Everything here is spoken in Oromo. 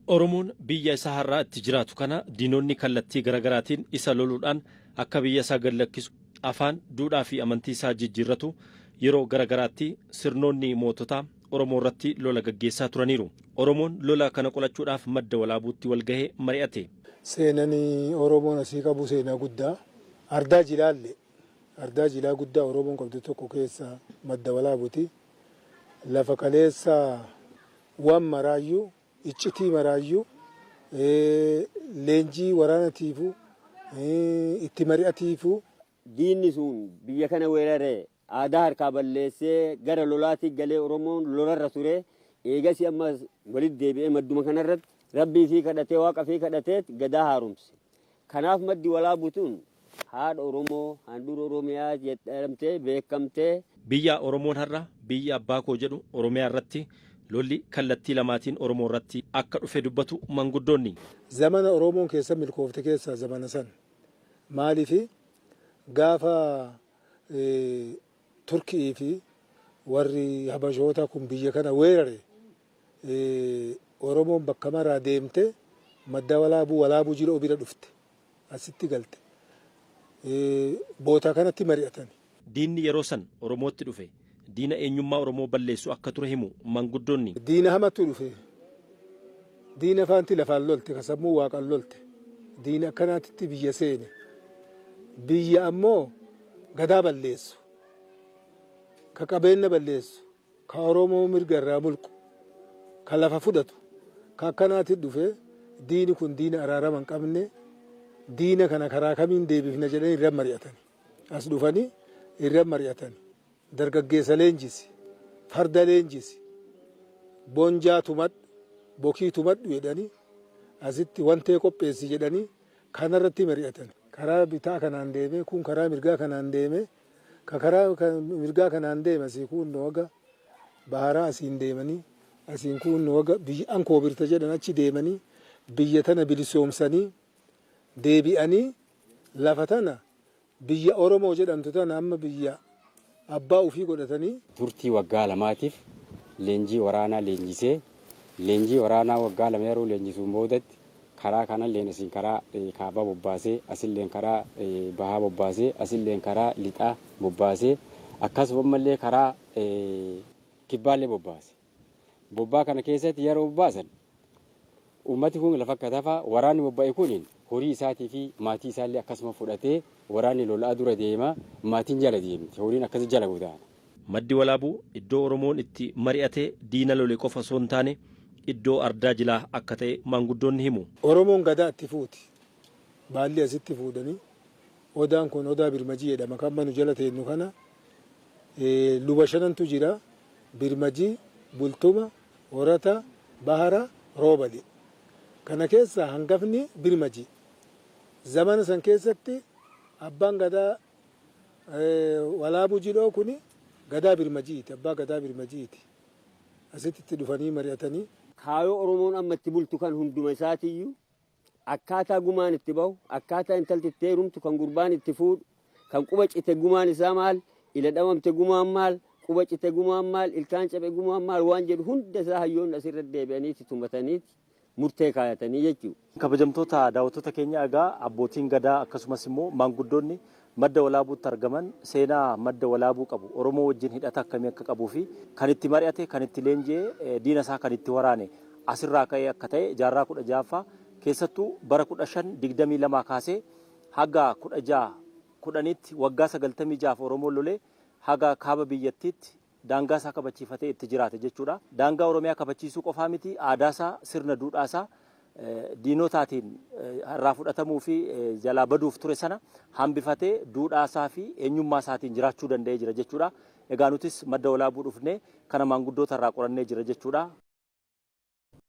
Oromoon biyya isaa har'aa itti jiraatu kana diinonni kallattii garaagaraatiin isa loluudhaan akka biyya isaa gad lakkisu, afaan, duudhaa fi amantii isaa jijjiirratu yeroo garaagaraatti sirnoonni moototaa Oromoo irratti lola gaggeessaa turaniiru. Oromoon lola kana qolachuudhaaf Madda Walaabuutti wal gahee mari'ate. Seenani Oromoon asii qabu seenaa guddaa. Ardaa jilaalle ardaa jilaa guddaa Oromoon qabdu tokko keessa Madda Walaabuuti. Lafa kaleessa waan maraayyuu, iccitii maraayyuu, leenjii waraanatiifu, itti mari'atiifu. Diinni sun biyya kana weeraree aadaa harkaa balleessee gara lolaatti galee Oromoon lolarra ture. Eegasii amma walitti deebi'ee madduma kanarratti rabbii fi kadhatee, waaqa fi kadhatee gadaa haaromse. Kanaaf Maddi Walaabuu tun haadha Oromoo, handhuura Oromiyaa jedhamtee beekamtee. Biyya Oromoon har'a biyya abbaa koo jedhu Oromiyaa irratti lolli kallattii lamaatiin Oromoo irratti akka dhufe dubbatu manguddoonni. Zamana Oromoon keessa milkoofte keessaa zamana san. Maaliif? Gaafa Turkii fi warri Habashoota kun biyya kana weerare, Oromoon bakka maraa deemte Madda Walaabuu, Walaabuu Jiloo bira dhufte, asitti galte. Bootaa kanatti mari'atan. Diinni yeroo san Oromootti dhufe diina eenyummaa Oromoo balleessu akka ture himu manguddoonni. Diina hamatu dhufe. Diina faanti lafaan lolte, ka sammuu waaqaan lolte. Diina akkanaatitti biyya seene. Biyya ammoo gadaa balleessu. Ka qabeenya balleessu. Ka Oromoo mirga irraa mulqu. Ka lafa fudhatu. Ka akkanaatti dhufe. Diini kun diina araarama hin qabne. Diina kana karaa kamiin deebifna jedhanii irra mari'atan. As dhufanii irra mari'atan. Dargaggeessa leenjisi. Farda leenjisi. Bonjaa tumadhu. Bokii tumadhu jedhanii, asitti wantee qopheessi jedhanii kanarratti mari'atan. Karaa bitaa kanaan deemee, kun karaa mirgaa kanaan deemee, ka karaa mirgaa kanaan deeme asii kun waga baharaa asiin deemanii, asiin kun waga biyya Ankoobirta jedhan achi deemanii, biyya tana bilisoomsanii deebi'anii, lafa tana biyya Oromoo jedhamtu tana amma biyya abbaa ofii godhatanii. Turtii waggaa 2tiif leenjii waraanaa leenjisee, leenjii waraanaa waggaa 2 yeroo leenjisuun boodatti karaa kanalleen asiin karaa kaabaa bobbaasee, asilleen karaa bahaa bobbaasee, asilleen karaa lixaa bobbaasee, akkasumallee karaa kibbaallee bobbaase. Bobbaa kana keessatti yeroo bobbaasan uummati kun lafa akka tafaa waraanni bobba'e kuniin horii isaatii fi maatii isaallee akkasuma fudhatee, waraanni lolaa dura deema, maatiin jala deemti, horiin akkasii jala godaana. Maddi Walaabuu iddoo Oromoon itti mari'atee diina lole qofa osoo hin taane iddoo ardaa jilaa akka ta'e maanguddoonni himu. Oromoon gadaa itti fuuti. Baalli asitti fuudhanii, odaan kun Odaa Birmajii jedhama, kan manu jala teennu kana luba shanantu jira. Birmajii, Bultuma, Horata, Bahara, Roobali. Kana keessaa hangafni Birmajii. Zamana san keessatti abbaan gadaa Walaabuu Jiloo kuni gadaa Birmajiiti. Abbaa gadaa Birmajiiti. Asitti itti dhufanii mari'atanii. Kaayoo Oromoon amma itti bultu kan hunduma isaatiiyyuu akkaataa gumaan itti bahu, akkaataa intalti itti heerumtu, kan gurbaan itti fuudhu, kan quba cite gumaan isaa maal, ila dhabamte gumaan maal, quba cite gumaan maal, ilkaan cabe gumaan maal waan jedhu hunda isaa hayyoonni asirra deebi'aniiti tumataniiti murtee kaayatanii jechuudha. Kabajamtoota daawwattoota keenya, egaa abbootiin gadaa akkasumas immoo maanguddoonni Madda Walaabuutti argaman seenaa Madda Walaabuu qabu, Oromoo wajjin hidhata akkamii akka qabuu fi kan itti mari'ate, kan itti leenji'e, diina isaa kan itti waraane asirraa ka'ee akka ta'e, jaarraa 16ffaa keessattuu bara 1522 kaasee haga 1610tti waggaa 96f Oromoon lolee haga kaaba biyyattiitti daangaa isaa kabachiifatee itti jiraate jechuudha. Daangaa Oromiyaa kabachiisuu qofaa miti, aadaa isaa, sirna duudhaa isaa diinotaatiin irraa fudhatamuu fi jalaa baduuf ture sana hambifatee duudhaa isaa fi eenyummaa isaatiin jiraachuu danda'ee jira jechuudha. Egaa nutis Madda Walaabuu dhufnee kana maanguddoota irraa qorannee jira jechuudha.